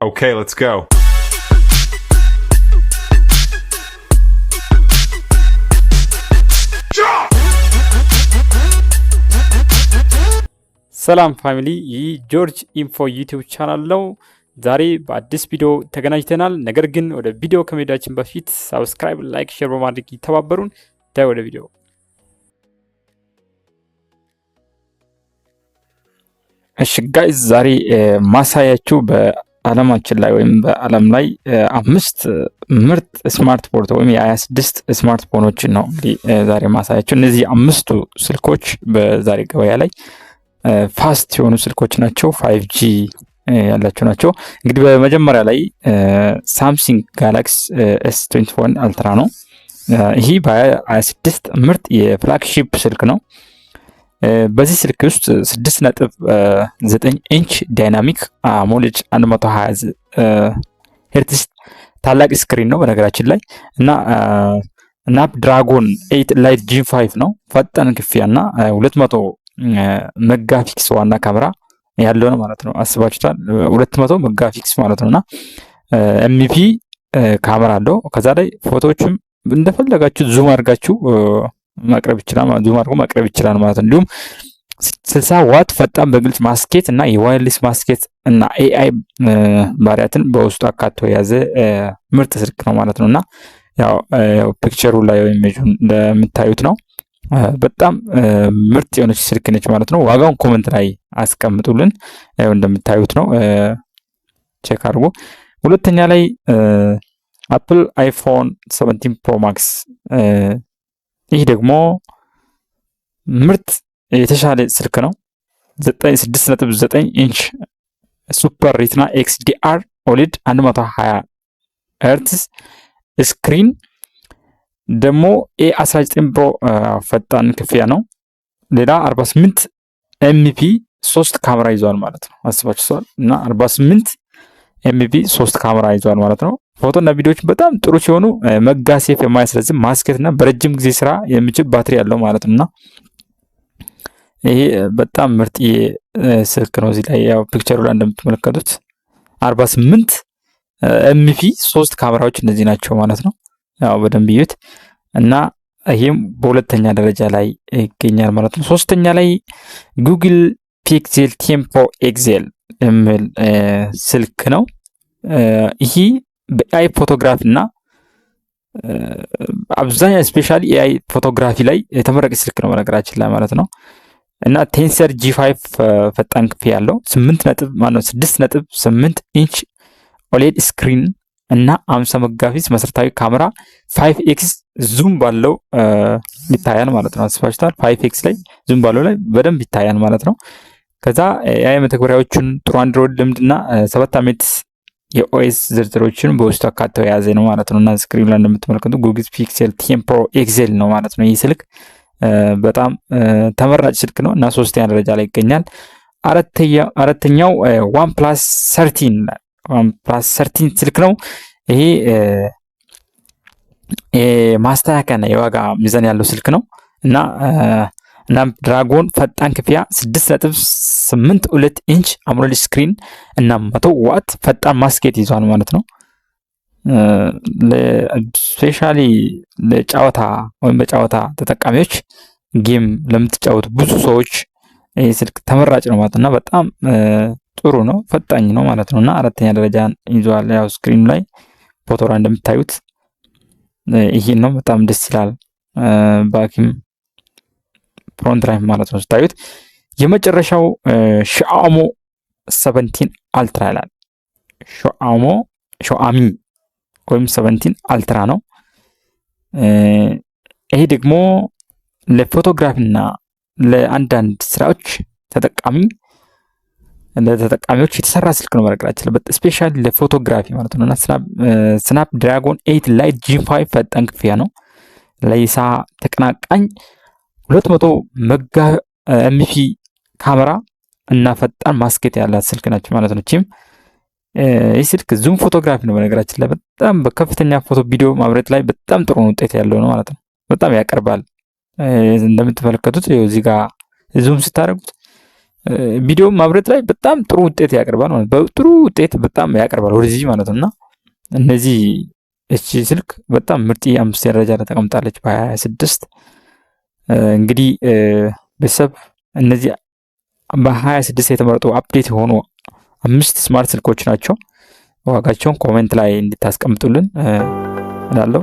Okay, let's go. ሰላም family፣ ይህ ጆርጅ ኢንፎ ዩቲዩብ ቻናል ነው። ዛሬ በአዲስ ቪዲዮ ተገናኝተናል። ነገር ግን ወደ ቪዲዮ ከመሄዳችን በፊት subscribe፣ like፣ share በማድረግ ይተባበሩን። ዳይ ወደ ቪዲዮ። እሺ guys፣ ዛሬ ማሳያችሁ በአለማችን ላይ ወይም በአለም ላይ አምስት ምርጥ ስማርትፎን ወይም የ26 ስማርትፎኖችን ነው እንግዲህ ዛሬ ማሳያችሁ። እነዚህ አምስቱ ስልኮች በዛሬ ገበያ ላይ fast የሆኑ ስልኮች ናቸው። 5G ያላቸው ናቸው። እንግዲህ በመጀመሪያ ላይ ሳምሰንግ ጋላክሲ S 21 Ultra ነው። ይህ በ26 ምርጥ የ flagship ስልክ ነው። በዚህ ስልክ ውስጥ 6.9 ኢንች dynamic AMOLED 120 ሄርትስ ታላቅ screen ነው በነገራችን ላይ እና Snapdragon 8 Elite Gen 5 ነው። ፈጣን ክፍያ እና 200 megapixel ዋና ካሜራ ያለው ነው ማለት ነው። አስባችሁታል? 200 megapixel ማለት ነው እና MP ካሜራ አለው። ከዛ ላይ ፎቶዎችም እንደፈለጋችሁ zoom አድርጋችሁ ማቅረብ ይችላል፣ zoom አድርጎ ማቅረብ ይችላል ማለት ነው። እንዲሁም 60 ዋት ፈጣን በግልጽ ማስኬት እና የ wireless ማስኬት እና AI ባህሪያትን በውስጡ አካቶ የያዘ ምርጥ ስልክ ነው ማለት ነው እና ያው picture ኡ ላይ ወይም image ኡ እንደምታዩት ነው። በጣም ምርጥ የሆነች ስልክ ነች ማለት ነው። ዋጋውን comment ላይ አስቀምጡልን። ያው እንደምታዩት ነው፣ check አድርጉ። ሁለተኛ ላይ Apple iPhone 17 Pro Max፣ ይህ ደግሞ ምርጥ የተሻለ ስልክ ነው። 6.9 ኢንች Super Retina XDR OLED 120 hertz screen ደግሞ A 19 Pro ፈጣን ክፍያ ነው። ሌላ 48 MP ሶስት ካሜራ ይዟል ማለት ነው። አስባችኋል? እና 48 MP ሶስት ካሜራ ይዟል ማለት ነው። ፎቶ እና ቪዲዮዎች በጣም ጥሩ ሲሆኑ MagSafe የማያስረዝም ማስኬት እና በረጅም ጊዜ ስራ የሚችል ባትሪ ያለው ማለት ነው። እና ይሄ በጣም ምርጥ ስልክ ነው። እዚህ ላይ ያው picture ኡ ላይ እንደምትመለከቱት 48 MP ሶስት ካሜራዎች እነዚህ ናቸው ማለት ነው። ያው በደንብ እዩት እና ይሄም በሁለተኛ ደረጃ ላይ ይገኛል ማለት ነው። ሶስተኛ ላይ Google Pixel 10 Pro XL የሚል ስልክ ነው። ይሄ በ AI photography እና አብዛኛው specially AI photography ላይ የተመረቀ ስልክ ነው በነገራችን ላይ ማለት ነው። እና Tensor G5 ፈጣን ክፍያ ያለው 8 ነጥብ ማነው 6.8 ኢንች OLED screen እና 50 megapixel መሰረታዊ ካሜራ 5 x zoom ባለው ይታያል ማለት ነው። አስባችሁታል? 5 x ላይ zoom ባለው ላይ በደንብ ይታያል ማለት ነው። ከዛ AI መተግበሪያዎቹን፣ ጥሩ አንድሮይድ ልምድና 7 ዓመት የ OS ዝርዝሮችን በውስጡ አካተው የያዘ ነው ማለት ነው። እና screen ላይ እንደምትመለከቱ Google Pixel 10 Pro XL ነው ማለት ነው። ይህ ስልክ በጣም ተመራጭ ስልክ ነው እና ሶስተኛ ደረጃ ላይ ይገኛል። አራተኛው OnePlus 13፣ OnePlus 13 ስልክ ነው። ይሄ ማስተካከያና የዋጋ ሚዛን ያለው ስልክ ነው እና Snapdragon ፈጣን ክፍያ 6.82 ኢንች AMOLED screen እና 100 ዋት ፈጣን ማስኬት ይዟል ማለት ነው። Specially ለጨዋታ ወይም በጨዋታ ተጠቃሚዎች፣ game ለምትጫወቱ ብዙ ሰዎች ይህ ስልክ ተመራጭ ነው ማለት እና በጣም ጥሩ ነው፣ ፈጣኝ ነው ማለት ነው እና አራተኛ ደረጃ ይዟል። ያው screen ኡ ላይ ፎቶ ላይ እንደምታዩት ይሄን ነው። በጣም ደስ ይላል። Back ም front ላይ ማለት ነው ስታዩት። የመጨረሻው Xiaomi 17 Ultra ይላል። Xiaomi ወይም 17 Ultra ነው። ይሄ ደግሞ ለ photography እና ለአንዳንድ ስራዎች ለተጠቃሚዎች የተሰራ ስልክ ነው። በነገራችን ላይ specially ለ photography ማለት ነው እና Snapdragon 8 Elite Gen 5 ፈጣን ክፍያ ነው። ለይሳ ተቀናቃኝ 200 mega MP ካሜራ እና ፈጣን ማስኬት ያላት ስልክ ናቸው ማለት ነው። ቺም ይህ ስልክ zoom photography ነው። በነገራችን ላይ በጣም በከፍተኛ ፎቶ ቪዲዮ ማምረት ላይ በጣም ጥሩ ውጤት ያለው ነው ማለት ነው። በጣም ያቀርባል። እንደምትመለከቱት እዚህ ጋር zoom ስታደርጉት ቪዲዮ ማብረት ላይ በጣም ጥሩ ውጤት ያቀርባል ማለት በጥሩ ውጤት በጣም ያቀርባል ወደዚህ ማለት ነው። እና እነዚህ እቺ ስልክ በጣም ምርጥ አምስተኛ ደረጃ ላይ ተቀምጣለች በ26። እንግዲህ ቤተሰብ፣ እነዚህ በ26 የተመረጡ update የሆኑ አምስት smart ስልኮች ናቸው። ዋጋቸውን comment ላይ እንድታስቀምጡልን እላለሁ።